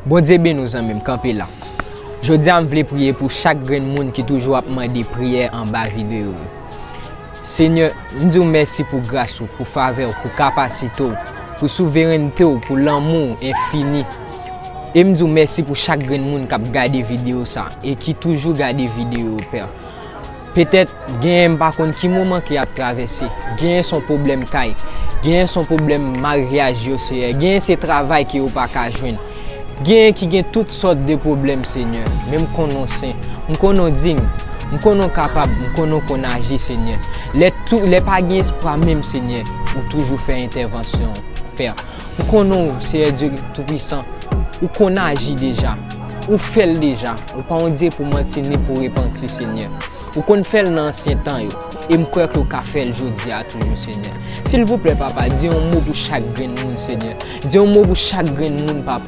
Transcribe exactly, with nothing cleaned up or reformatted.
Bondye beni w, zanmi m, kanpe la. Jodi a, m vle priye pou chak grenn moun ki toujou ap mande priyè anba videyo yo. Senyè, m di w mèsi pou gras ou, pou favè w, pou kapasite w, pou souverènte w, pou lanmou w enfini. E m di w mèsi pou chak grenn moun k ap gade videyo sa e ki toujou gade videyo yo, Pè. Petèt, genyen m pa konn ki moman ke y ap travèse. Genyen se yon pwoblèm kay. Genyen se yon pwoblèm maryaj yo, Seyè. Genyen se travay ke yo pa ka jwenn. Genyen ki gen tout sòt de pwoblèm, Senyè. Men m konnen w sen. M konnen w diy. M konnen w kapab. M konnen w konn aji, Senyè. Lè tou, lè pa gen espwa menm, Senyè, ou toujou fè entèvansyon, Pè. M konnen w, Seyè Dye Toupisan. Ou konn aji deja. Ou fè l deja. Ou pa yon Dye pou manti ni pou repanti, Senyè. Ou konn fè l nan ansyen tan yo. E m kwè ke w ka fè l jodi a toujou, Senyè. Silvouplè, Papa, di yon mo pou chak grenn moun, Senyè. Di yon mo pou chak grenn moun, Papa.